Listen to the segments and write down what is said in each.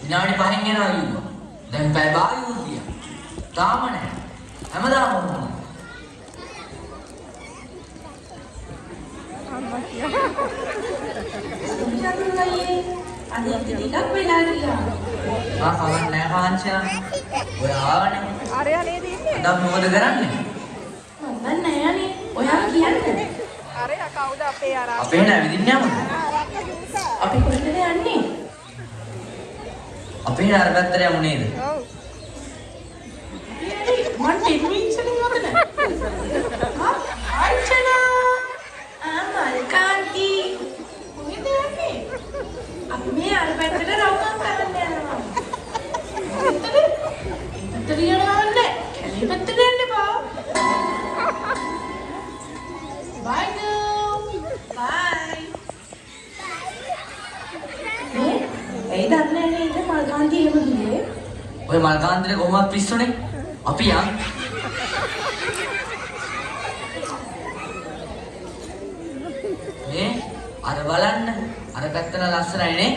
විනාඩි 5න් එනවා කිව්වා. දැන් පැය භාගයකුත් ගියා. තාම නෑ. හැමදාම ඔහොමයි. සුදුයි අද ටිකක් වෙලා ගියා. ආ කමක් නෑ කාංචනා. ඔය ආවනේ. අරයා නේද ඉන්නේ? අද අපි මොකද කරන්නේ? මන් දන්නේ නෑ අනේ. ඔයා කියන්න. අරයා කවුද අපේ අර අපේ නෑ විදින්න යමුද? අපි කොහෙටද යන්නේ? අපේ නෑ අර පැත්තට යමු නේද? ඔව්. මං ටෙන්වින්ස් වලින් වරද? ආ අර්චනා. ආ මල්කාන්ති. කොහෙද යන්නේ? අපි මේ අර පැත්තට රවුමක් ගහන්න යනවා. පැත්තට? ඒ පැත්තට යනවා නෑ. කැලේ පැත්තට යන්න එපා. Bye girl. Bye. මේ ඇයි දන්නේ නෑ නේද මල්කාන්ති එහෙම කිව්වේ? ඔය මල්කාන්තිට කොහොමවත් පිස්සුනේ. අපි යන්. මේ අර බලන්න අර පැත්තන ලස්සනයි නේ?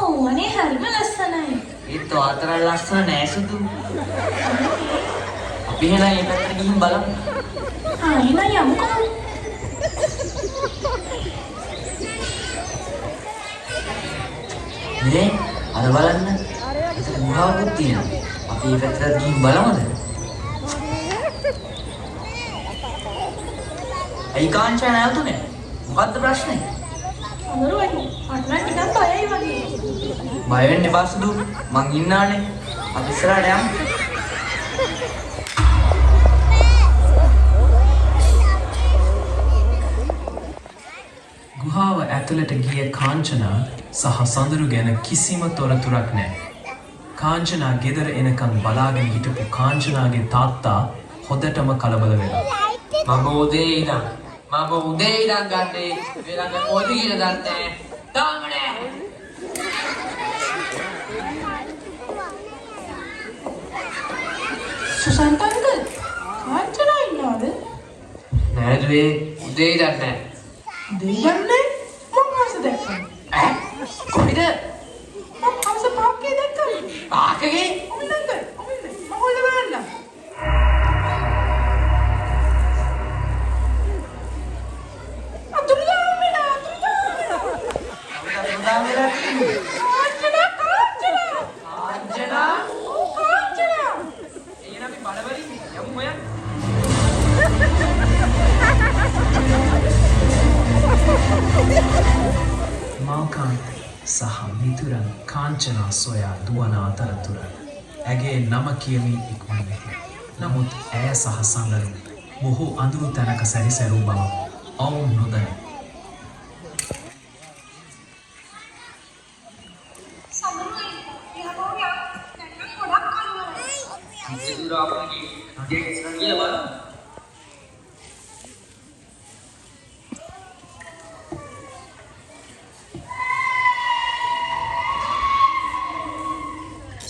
ඔව් අනේ හරිම ලස්සනයි. ඒත් ඔයා තරම් ලස්සන නෑ සුදු. අපි එහෙනම් මේ පැත්තට ගිහින් බලමු. ආ එහෙනම් යමුකෝ. මේ අර බලන්න එතන ගුහාවකුත් තියෙනවා. අපි මේ පැත්තට ගිහින් බලමුද? ඇයි කාංචා නැවතුනේ? මොකද්ද ප්‍රශ්නේ? අමරුවයි මට නම් ටිකක් බයයි වගේ. බය වෙන්න එපා සුදු. මං ඉන්නානේ. අපි ඉස්සරහට යමු. ගුහාව ඇතුළට ගිය කාංචනා සහ සඳරු ගැන කිසිම තොරතුරක් නැහැ. කාංචනා ගෙදර එනකන් බලාගෙන හිටපු කාංචනාගේ තාත්තා හොඳටම කලබල වෙලා. මම උදේ ඉඳන් ගන්නේ වෙලඟ කොහෙද කියලා දන්නේ නැහැ. තාම නෑ. සුසන්ත අංකල් කාංචනා ඉන්නවද? නෑ දුවේ උදේ ඉඳන් නෑ. උදේ ඉඳන් නෑ. මං හවස දැක්කා. ඈ කොහෙද? මං හවස පාර්කේ දැක්කා. පාකගේ? ඔන්න අංකල් ඔන්න මං හොයලා බලන්න. අතුරුදහන් වෙලා අතුරුදහන් වෙලා. අතුරුදහන් වෙලා තියෙන්නේ. කාංචනා කාංචනා. කාංචනා ඔව් කාංචනා. එහෙනම් අපි බල බල ඉන්නේ. යමු හොයන්න. මල්කාන්ත සහ මිතුරන් කාංචනා සොයා දුවන අතරතුර ඇගේ නම කියමින් ඉක්මන් වෙති. නමුත් ඇය සහ සඳරු බොහෝ අඳුරු තැනක සැරිසැරූ බව ඔවුන් නොදනි. සඳරුයි අපි හැමෝම යන්. දැන් නම් ගොඩක් කලබලයි. සිදුර අපගේ නදියක් ඉස්සරහට ගිහලා බලමු.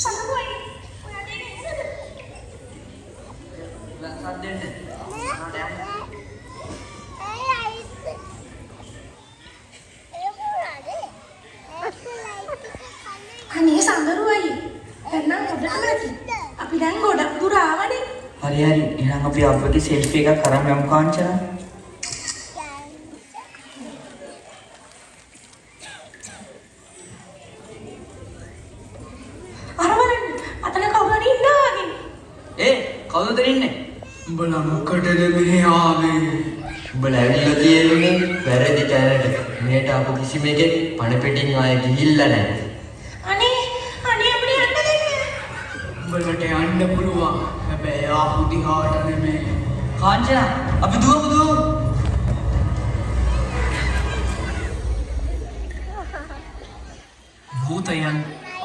සඳරුයි ඔයාට ඒක ඇහෙනවද? ලස්සන දෙන්න. ඉස්සරහට යමු. අනේ සඳරුයි දැන් නම් හොඳටම ඇති. අපි දැන් ගොඩක් දුර ආවනේ. හරි හරි එහෙනම් අපි අපගේ සෙල්ෆි එකක් අරන් යමු කාංචනා. අර බලන්න අතන කවුරු හරි ඉන්නවා වගේ. ඒ කවුද උතන ඉන්නේ? උඹලා මොකටද මෙහෙ ආවේ? උඹලා ඇවිල්ලා තියෙන්නේ වැරදි තැනට. මෙහෙට ආපු කිසිම එකෙක් පණ පිටින් ආයෙ ගිහිල්ලා නැහැ. අනේ අනේ අපිට යන්න දෙන්න. උඹලට යන්න පුළුවන්. හැබැයි ආපු දිහාට නෙමෙයි. කාංචනා අපි දුවමු දුවමු. භූතයන්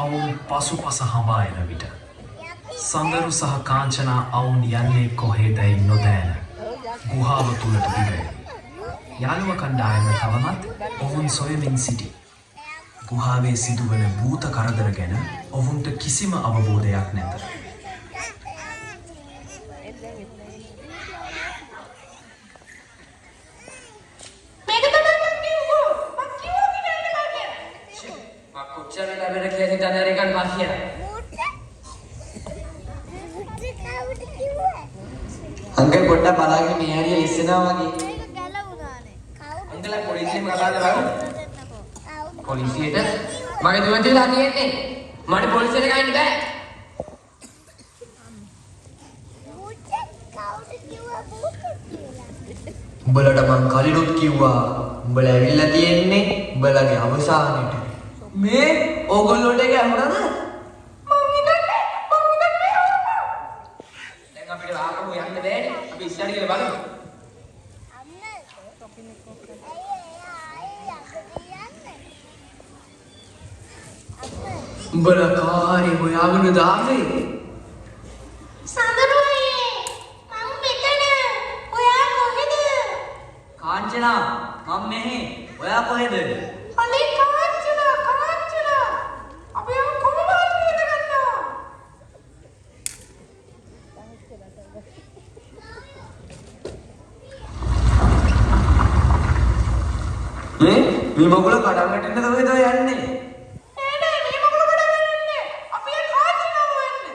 ඔවුන් පසුපස හඹා එන විට සඳරු සහ කාංචනා ඔවුන් යන්නේ කොහේදැයි නොදැන ගුහාව තුළට දිවේ. යාළුව කණ්ඩායම තවමත් ඔවුන් සොයමින් සිටී. ගුහාවේ සිදුවන භූත කරදර ගැන ඔවුන්ට කිසිම අවබෝධයක් නැත. මේක තමයි මං කිව්වෝ. මං කිව්වා අපිට යන්න බෑ කියලා. මං කොච්චර වෙලා පෙර කියලා හිතන්නේ දැන් ගන්න පස්සේ යනවා. අංකල් පොඩ්ඩක් බලාගෙන මේ හරිය ලිස්සනවා වගේ. අංකල් පොලිසියෙන් කතා කරා. පොලිසියට මගේ දුව තියලා තියෙන්නේ. මට පොලිසියට ගන්න බෑ. උඹලට මං කලිනුත් කිව්වා උඹලා ඇවිල්ලා තියෙන්නේ උඹලගේ අවසානෙට. මේ ඕගොල්ලෝට ඒක ඇහුණාද? මං හිතන්නේ දැන් අපිට ආපහු යන්න බෑනේ. අපි ඉස්සරහට ගිහලා බලමු. උඹලා කාරේ හොයාගෙන දාවේ. සඳරු අයියේ මං මෙතන. ඔයා කොහෙද? කාංචනා මං මෙහෙ. ඔයා කොහෙද? අනේ කාංචනා කාංචනා අපි යම් කොහොම හරි නේද ගන්නවා. මේ මේ මගුල කඩන් වැටෙන්නද කොහෙද ඔය යන්නේ? නෑ නෑ මේ මගුල කඩන් වැටෙන්නේ. අපි ඒ කාංචනාව හොයන්නේ.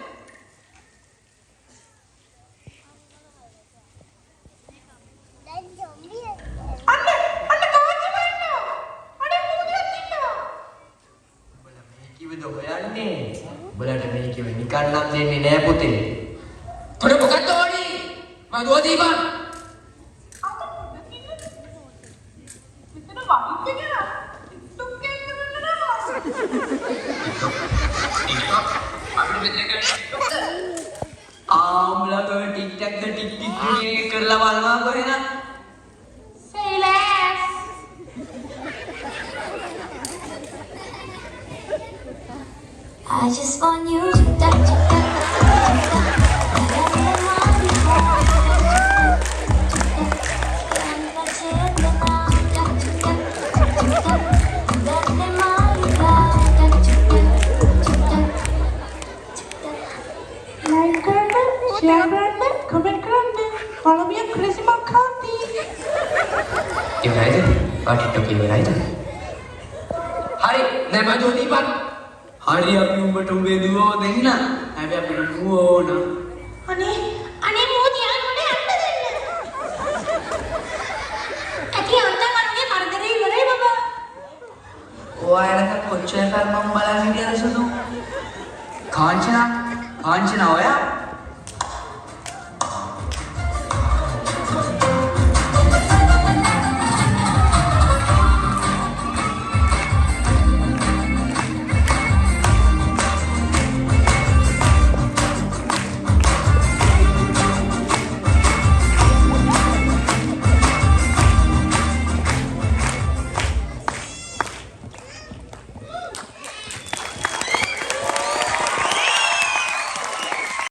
අන්න අන්න කාංචනා ඉන්නවා. අනේ මූදියක් ඉන්නවා. උඹලා මේ කිව්වද හොයන්නේ? උඹලට මේ කිව්වේ නිකන් නම් දෙන්නේ නෑ පුතේ. තොර මොකද්ද ඕනි? මම දුව දීපන්. අත පොඩ්ඩක් ඉන්න. මෙතන වහින්න කියලා ටික්ටොක් එකක් කරන්න නෑ. අපිට මෙතන කරන්නේ ආම්ලා තොය ටික් ටැක් ද ටික් ටික් කියන එක කරලා බලනවා කොහෙනම්. Say less. I just want you to touch, touch, touch. Like කරන්න, ෂෙයා කරන්න, කමෙන්ට් කරන්න. Follow me on Crazy Malkanthi. ඉවරයිද? ඔය ටික්ටොක් ඉවරයිද? හරි නෑ මම දුව දීපන්. හරි අපි උඹට උඹේ දුවව දෙන්න. හැබැයි අපිට මුව ඕන. අනේ අනේ මූ තියන් මට යන්න දෙන්න. ඇති අන්තම් අරුගේ කරදරේ ඉවරයි බබා. ඔයා එනකන් කොච්චර කල් මං බලන් හිටියද සුදු? කාංචනා කාංචනා ඔයා